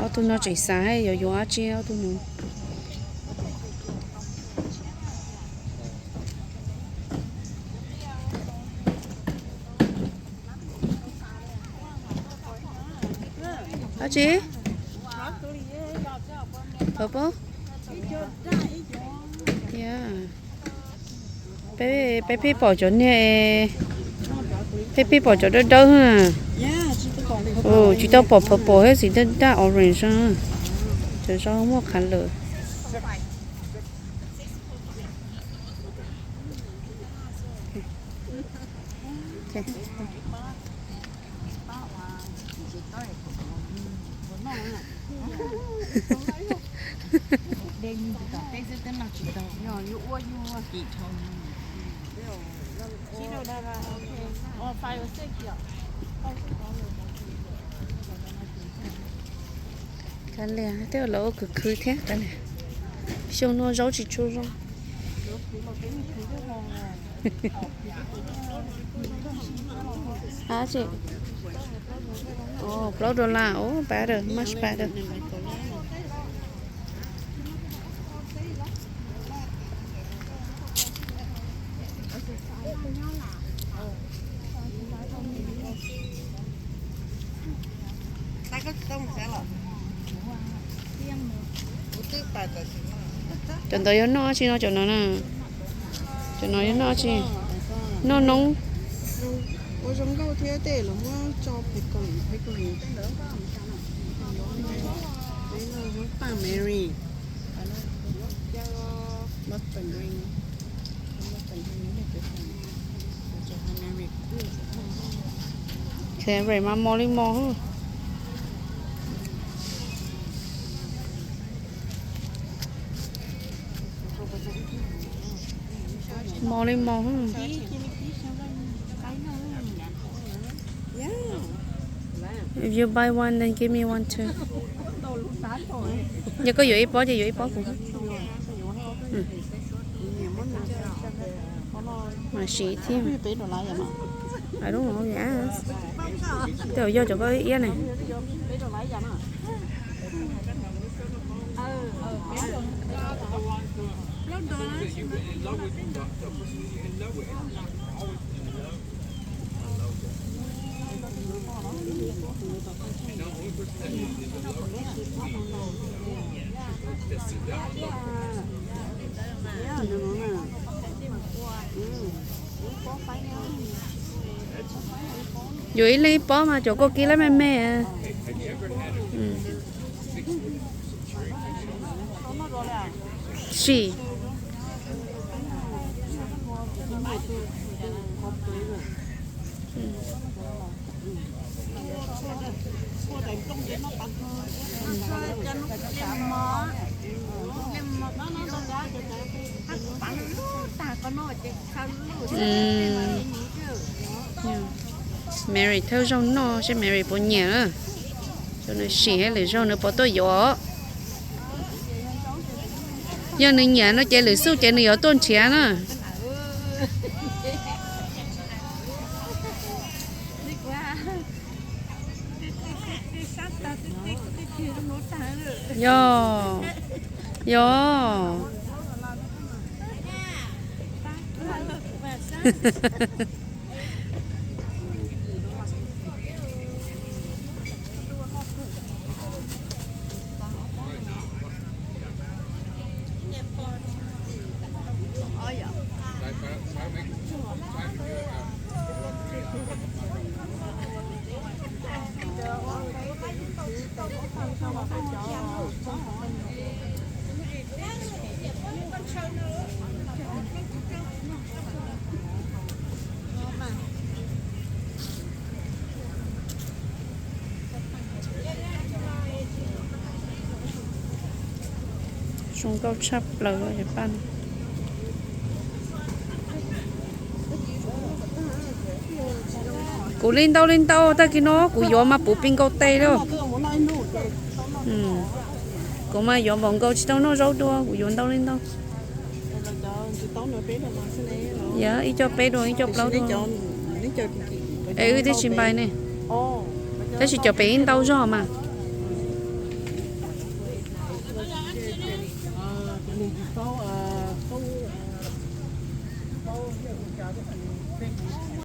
Ob tug no tseem xav yuav yuav dab tsi ob tug no. Dab tsi? Purple? Yeah. Peb, peb pheej pom cov niag, peb pheej pom cov dawb dawb. Tsis tau pom purple thiab, txiv daj daj orange. Cov zaub muaj qhav lawm. Kav liam, tej lawv ua khwv khwv thiab kav liam. Xyoo no zaub tsis tshua zoo. Plaub dollar, oh, better, much better. Cov ntawd yuav noj tsi no, cov no na? Cov no yuav noj tsi? Noj noob. Ua zoo nkauj thiab, tej lawv muab tso pem kaus lim, pem kaus lim tej ntawd. Peb no muab paj Mary. Mustard green. Mustard green. Mary mas mos li mos. Mos li mos. If you buy one, then give me one too. Yog koj yuav ib pob ces yuav ib pob kuv. Mas siv thiab. Tej zaum yog cov koj iab ne. Yuav ib leeg ib pob mas cov koj kib lab me me. Sim. Mary thawj zaug noj seb Mary puas nyiam na. Cov nws sim thiab lwm zaug nws puas tuaj yuav. Yog nws nyiam no ces lwm xub ces nws yuav tuaj nrhiav na. Yog, yog. Zoo nkauj tshaj plaws cov paj no. Kuv li ntau li ntau, tag kis no kuv yuav mas puv pis nkaus tes li. Kuv mas yuav npaum nkaus tsis tau noj zaub dua, kuv yuav ntau li ntau. Yog ib co peb dua, ib co plaub dua. Es wb twb tsis npais ne. Tab sis cov pem ib ntau zog mas.